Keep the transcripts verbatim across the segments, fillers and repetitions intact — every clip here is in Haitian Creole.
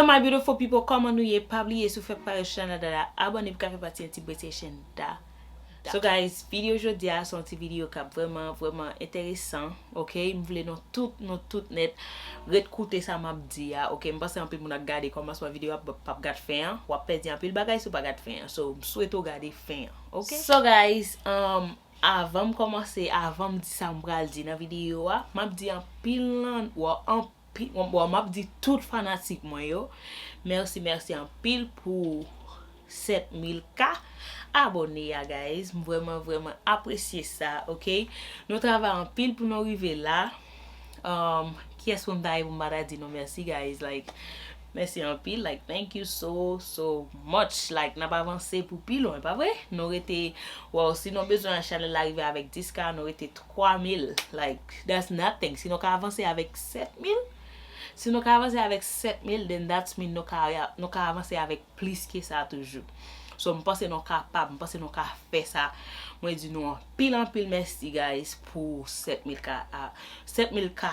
So my beautiful people, kòman nou ye? Pa bliye si w fèk parèt sou chanèl la, abòne pou ka fè pati yon ti bwetye chen da. So guys, videyo jodi a se yon ti videyo k ap vrèman, vrèman enteresan, ok? M vle nou tout, nou tout nèt ret koute sa m ap di a, ok? M panse anpil moun ap gade kòmansman videyo a, p ap gad fen an. W ap pèdi anpil bagay si w pa gad fen an. So, m swete w gade fen an, ok? So guys, um, avan m kòmanse, avan m di sa m pral di nan videyo a, m ap di anpil nan, well, anpil, well, m ap di tout fanatik mwen yo, mèsi, mèsi anpil pou sèt mil K abòne a, guys. M vrèman, vrèman apresye sa, ok? Nou travay anpil pou nou rive la. Um, kiyès pou m ta ye pou m pa ta di nou mèsi, guys? Like, mèsi anpil. Like, thank you so, so much. Like, n ap avanse pou pi lwen, pa vre? Nou rete, well, si nou bezwen chanèl la rive avèk dis K, nou rete twa mil. Like, that's nothing. Si nou ka avanse avèk sèt mil, si nou ka avanse avèk sèt mil, then that's mean nou ka, nou ka avanse avèk plis ke sa toujou. So, m panse nou kapab, m panse nou ka fè sa. Mwen di nou anpil, anpil mèsi, guys, pou sèt mil K, a, sèt mil K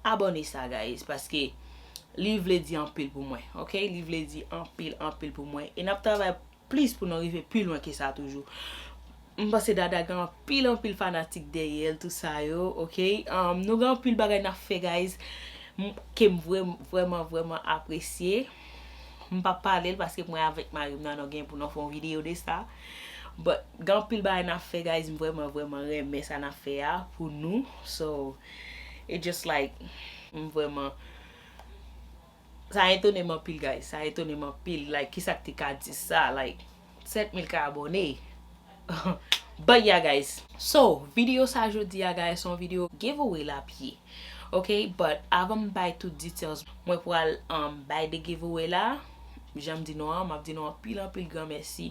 abòne sa, guys, paske li vle di anpil pou mwen, ok? Li vle di anpil, anpil pou mwen. E n ap travay plis pou nou rive pi lwen ke sa toujou. M panse Dada gen anpil, anpil fanatik dèyè l, tout sa yo, ok? Um, nou gen anpil bagay n ap fè, guys, m- ke m vrè- vrèman, vrèman apresye. M p ap pale l paske mwen avèk mari m nan, nou gen pou nou fè yon videyo de sa. But gen anpil bagay n ap fè, guys, m vrèman, vrèman renmen sa n ap fè a pou nou. So, it just like, m vrèman, sa etone m anpil, guys. Sa etone m anpil. Like, kisa k te ka di sa? Like, sèt mil K abòne. But yeah, guys. So, videyo sa jodi a, guys, se yon videyo giveaway l ap ye. Ok, but avan m bay tout details, mwen pral, um, bay de giveaway la. Jan m di nou an, m ap di nou anpil, anpil gran mèsi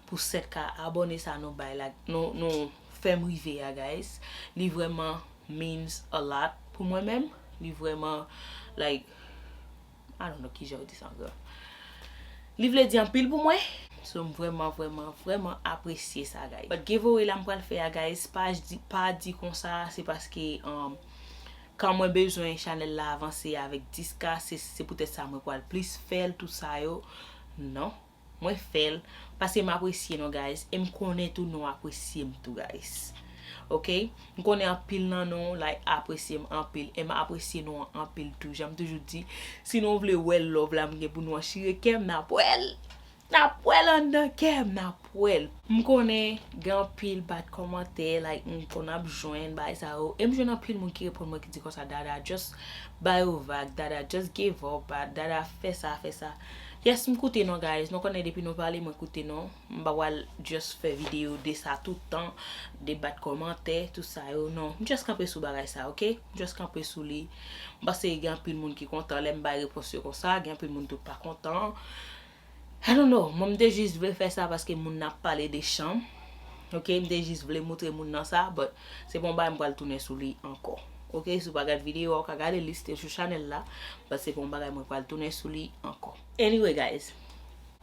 pou sèt K abòne sa nou bay la, nou, nou fè m rive a, guys. Li vrèman means a lot pou mwen menm. Li vrèman, like, I don't know kijan yo di sa ankò. Li vle di anpil pou mwen. So, m vrèman, vrèman, vrèman apresye sa, guys. But giveaway la m pral fè a, guys, pa di, pa di konsa, se paske, um, kan mwen bezwen chanèl la avanse avèk dis K, se, se poutèt sa mwen pral plis fè l, tout sa yo. Non. Mwen fè l paske m apresye nou, guys, e m konnen tou nou apresye m tou, guys. Ok? M konnen anpil nan nou, like, apresye m anpil, e m apresye nou anpil tou. Jan m toujou di, si nou vle wè love la m gen pou nou an chire kè m, n ap wè l. N ap wè l anndan kè m, n ap wè l. M konnen gen anpil bad kòmantè, like, m konn ap jwenn bagay sa yo, e m jwenn anpil moun ki reponn mwen ki di konsa, Dada, just ba yo vag, Dada, just give up, Dada, fè sa, fè sa. Yes, m koute nou, guys. Nou konnen depi nou pale, mwen koute nou. M pa pral just fè videyo de sa tout tan, de bad kòmantè, tout sa yo. Non, m just kanpe sou bagay sa, ok? M just kanpe sou li. M panse gen anpil moun ki kontan lè m bay repons yo konsa, gen anpil moun tou pa kontan. I don't know. Mwen, m te jis vle fè sa paske moun nan ap pale de chanm. Ok, m te jis vle moutre moun nan sa, but se pa yon bagay m pral tounen sou li ankò. Ok, si w pa gad videyo a, w ka gade li still sou chanèl la, but se pa yon bagay mwen pral tounen sou li ankò. Anyway, guys,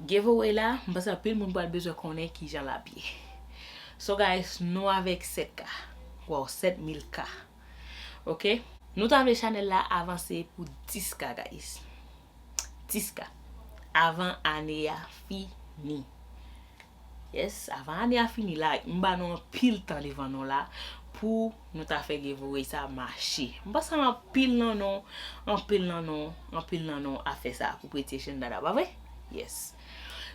giveaway la, m panse anpil moun pral bezwen konnen kijan l ap ye. So, guys, nou avèk sèt K. Wow, sèt mil K. Ok? Nou ta vle chanèl la avanse pou dis K, guys. Dis K. Avan ane a fini. Yes, avan ane a fini la, m ba nou anpil tan devan nou la pou nou ta fè giveaway sa mache. M panse anpil nan nou, anpil nan nou, anpil nan nou a fè sa pou Pretty Asian Dada, pa vre? Yes.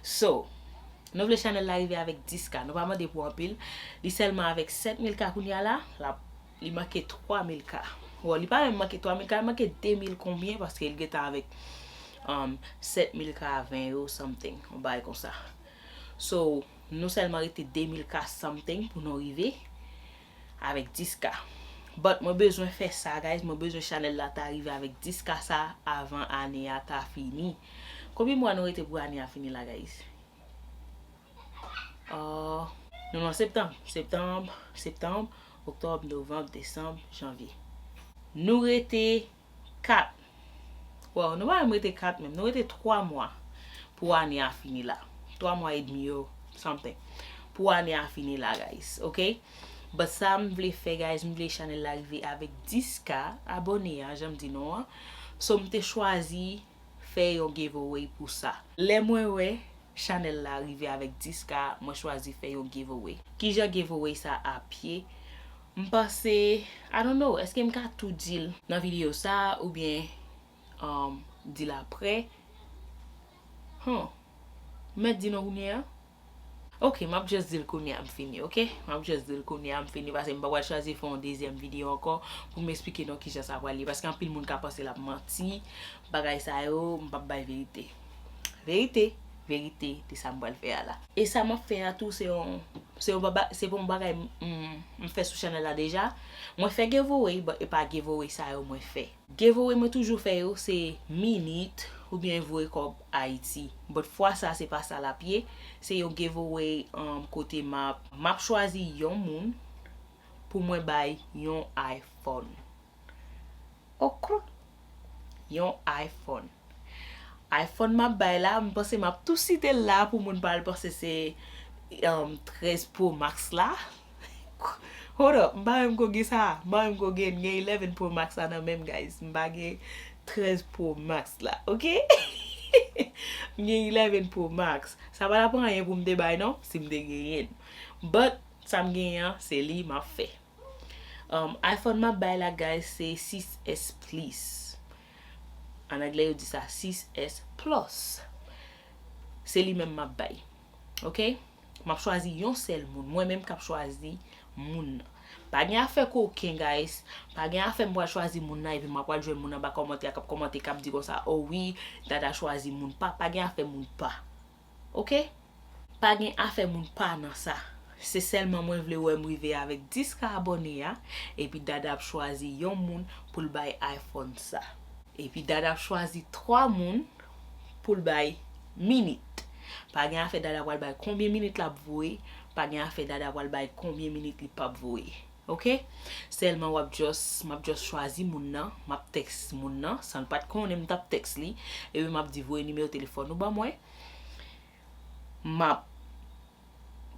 So, nou vle chanèl la rive avèk dis K. Nou pa mande pou anpil. Li sèlman avèk sèt mil K kounye a la, l ap, li manke twa mil K. Bon, li pa menm manke twa mil K, li manke de mil konbyen, paske li gentan avèk, um, sèt mil K ven yo, something, yon bagay konsa. So, nou sèlman rete de mil K something pou nou rive avèk dis K. But mwen bezwen fè sa, guys. Mwen bezwen chanèl la ta rive avèk dis K sa avan ane a ta fini. Konbyen mwa nou rete pou ane a fini la, guys? Uh, nou nan septanm. Septanm, septanm, oktòb, novanm, desanm, janvye. Nou rete kat. Wow, nou pa menm rete kat menm. Nou rete twa mwa pou ane a fini la. Twa mwa edmi yo, something. Pou ane a fini la, guys. Ok? But sa m vle fè, guys, m vle chanèl la rive avèk dis K abòne a, jan m di nou an. So, m te chwazi fè yon giveaway pou sa. Lè mwen wè chanèl la rive avèk dis K, mwen chwazi fè yon giveaway. Kijan giveaway sa ap ye? M panse, I don't know, èske m ka tou di l nan videyo sa oubyen um, di l apre? Huh. M mèt di non kounye a? Ok, m ap just di l kounye a m fini, ok? M ap just di l kounye a m fini, paske m pa pral chwazi fè yon dezyèm videyo ankò pou m eksplike nou kijan sa pral ye, paske anpil moun ka panse l ap manti, bagay sa yo, m p ap bay verite. Verite, verite de sa m pral fè a la. E sa m ap fè a tou, se yon, se yon, ba- se pa yon bagay m, m, m fè sou chanèl la deja. Mwen fè giveaway, but e pa giveaway sa yo mwen fè. Giveaway mwen toujou fè yo, se minit oubyen voye kòb Ayiti. But fwa sa, se pa sa l ap ye. Se yon giveaway um, kote m ap, m ap chwazi yon moun pou mwen bay yon iPhone. Ok. Yon iPhone. iPhone m ap bay la, m panse m ap tou site l la pou moun pa al panse se um, trèz Pro Max la. Hold up, m pa menm ko gen sa, m pa menm ko gen, gen eleven Pro Max la nan men m, guys. M pa gen trèz Pro Max la, ok? M gen eleven Pro Max. Sa pa t ap anyen pou m te bay non, si m te genyen l. But, sa m genyen an, se li m ap fè. Um, iPhone m ap bay la, guys, se sis S Plus. An anglè, yo di sa sis S Plus. Se li menm m ap bay. Ok? M ap chwazi yon sèl moun. Mwen menm k ap chwazi moun nan. Pa gen afè koken, guys. Pa gen afè m pral chwazi moun nan epi m ap pral jwenn moun anba kòmantè a k ap kòmante, k ap di konsa, "Oh wi, Dada chwazi moun pa." Pa gen afè moun pa. Ok? Pa gen afè moun pa nan sa. Se sèlman mwen vle wè m rive avèk dis K abòne a, epi Dada ap chwazi yon moun pou l bay iPhone sa. Epi Dada ap chwazi twa moun pou l bay minit. Pa gen afè Dada pral bay konbyen minit l ap voye, pa gen afè Dada pral bay konbyen minit li p ap voye. Ok? Sèlman w ap just, m ap just chwazi moun nan, m ap tèks moun nan, san l pa t konnen m t ap tèks li, epi m ap di voye nimewo telefòn ou ban mwen. M ap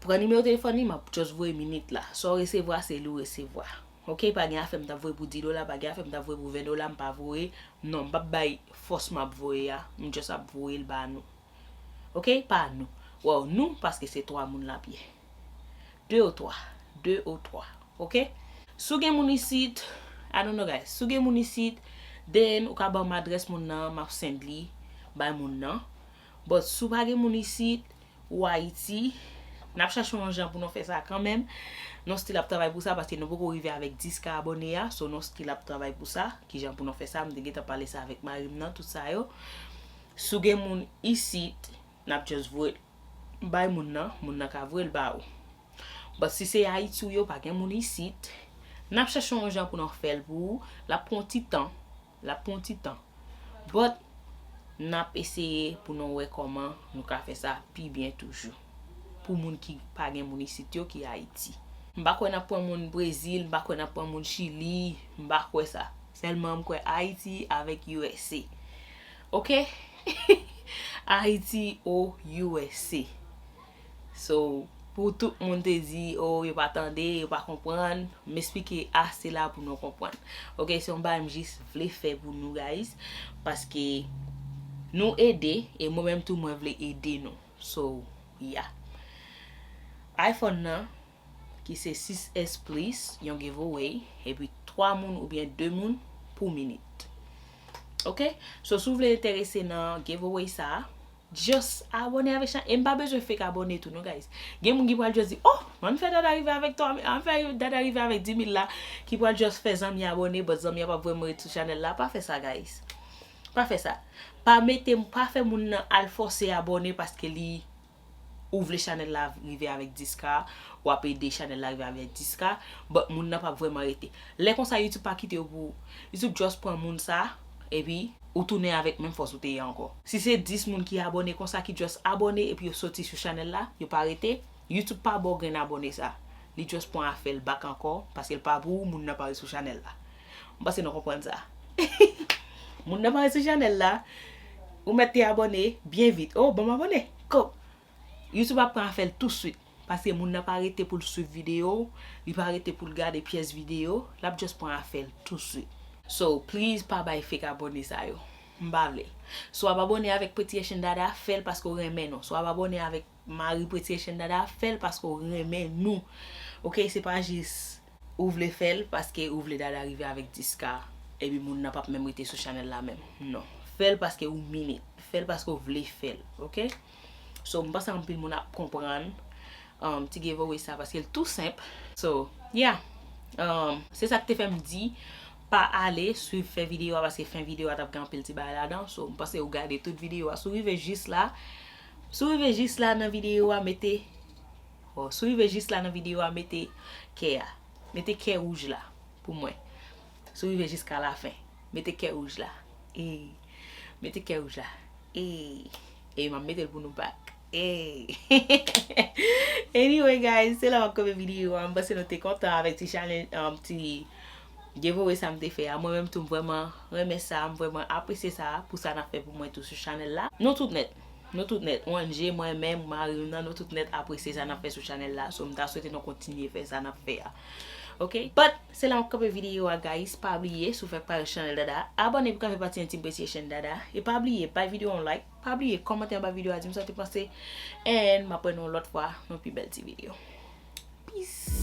pran nimewo telefòn li, m ap just voye minit la. Sa w resevwa, se li w resevwa. Ok, pa gen afè m t ap voye pou dis dola, pa gen afè m t ap voye pou ven dola, m pa voye. Non, m p ap bay fòs m ap voye a, m just ap voye l ba nou. Ok, pa nou. Wow, nou, paske se twa moun l ap ye. De ou twa. De ou twa. Ok? Si w gen moun isit, I don't know, guys. Si w gen moun isit, then ou ka ban m adrès moun nan, m ap send li bay moun nan. But si w pa gen moun isit, ou Ayiti, n ap chache yon jan pou nou fè sa kanmenm. Nou still ap travay pou sa, paske nou poko rive avèk dis K abòne a. So, nou still ap travay pou sa. Kijan pou nou fè sa, m te gentan pale sa avèk mari m nan, tout sa yo. Si w gen moun isit, n ap just voye l bay moun nan, moun nan ka voye l ba ou. But si se Ayiti w ye, pa gen moun isit, n ap chache yon jan pou nou fè l pou ou. L ap pran yon ti tan. L ap pran yon ti tan. But, n ap eseye pou nou wè kòman nou ka fè sa pi byen toujou. Pou moun ki pa gen moun isit yo ki Ayiti. M pa kwè n ap pran moun Brezil, m pa kwè n ap pran moun Chili, m pa kwè sa. Sèlman m kwè Ayiti avèk U S A. Ok? Ayiti o U S A. So, pou tout moun te di, oh, yo pa tande, yo pa konprann, m eksplike ase la pou nou konprann. Ok, se yon bagay m jis vle fè pou nou, guys. Paske nou ede, e mwen menm tou, mwen vle ede nou. So, yeah. iPhone nan, ki se sis S Plus, yon giveaway, epi twa moun oubyen de moun pou minit. Ok? So, si w vle enterese nan giveaway sa a, just abòne avèk chanèl. E m pa bezwen fake abòne tou, non, guys. Gen moun ki pral just di, oh, ann fè Dada rive avèk twa mil, ann fè Dada rive avèk dis mil la, ki pral just fè zanmi abòne, but zanmi a p ap voye m ret sou chanèl la. Pa fè sa, guys. Pa fè sa. Pa mete, pa fè moun nan al fòse abòne paske li ou vle chanèl la rive avèk dis K, w ap ede chanèl la rive avèk dis K, but moun nan p ap vrèman rete. Lè konsa, YouTube pa kite yo pou ou. YouTube just pran moun sa, epi ou tounen avèk menm fòs ou te ye ankò. Si se dis moun ki abòne konsa, ki just abòne, epi yo soti sou chanèl la, yo pa rete, YouTube pa ba w grenn abòne sa. Li just pran afè l back ankò, paske l pa pou ou, moun nan pa ret sou chanèl la. M panse nou konprann sa. Moun nan pa ret sou chanèl la, ou mèt te abòne byen vit. Oh, ban m abòne. Go! YouTube ap pran afè l touswit. Paske moun nan pa rete pou l swiv videyo, li pa rete pou l gade pyès videyo, l ap just pran afè l touswit. So, please pa bay fake abòne sa yo. M pa vle. Si w ap abòne avèk Pretty Haitian Dada, fè l paske w renmen nou. Si w ap abòne avèk mari Pretty Haitian Dada, fè l paske w renmen nou. Ok, se pa jis ou vle fè l paske ou vle Dada rive avèk dis K, epi moun nan p ap menm rete sou chanèl la menm. Non. Fè l paske ou mean it. Fè l paske w vle fè l. Ok? So, m panse anpil moun ap konprann um, ti giveaway sa paske l tou senp. So, yeah. Um, se sa k te fè m di pa ale swiv fen videyo a paske fen videyo a t ap gen anpil ti bagay ladan. So, m panse ou gade tout videyo a. Si w rive jis la, si w rive jis la nan videyo a, mete, oh, si w rive jis la nan videyo a, mete kè a. Mete kè wouj la pou mwen. Si w rive jiska lafen, mete kè wouj la. E, mete kè wouj la. E, e m ap mete l pou nou back. E. Anyway, guys, se la m ap kanpe videyo a. M panse nou te kontan avèk ti challenge, um, ti giveaway sa m te fè a. Mwen menm tou, m vrèman renmen sa, m vrèman apresye sa pou sa n ap fè pou mwen tou sou chanèl la. Nou tout nèt. Nou tout nèt. Wanje, mwen menm, mari m nan, nou tout nèt apresye sa n ap fè sou chanèl la. So, m ta swete nou kontinye fè sa n ap fè a. Ok? But, se la m ap kanpe videyo a, guys. Pa bliye, si w fèk pa yon chanèl Dada, abòne pou ka fè pati Intime Pretty Haitian Dada. E pa bliye, bay videyo a yon like. Pa bliye, kòmante anba videyo a, di m sa w te panse. And m ap wè nou lòt fwa, nan pi bèl ti videyo. Peace.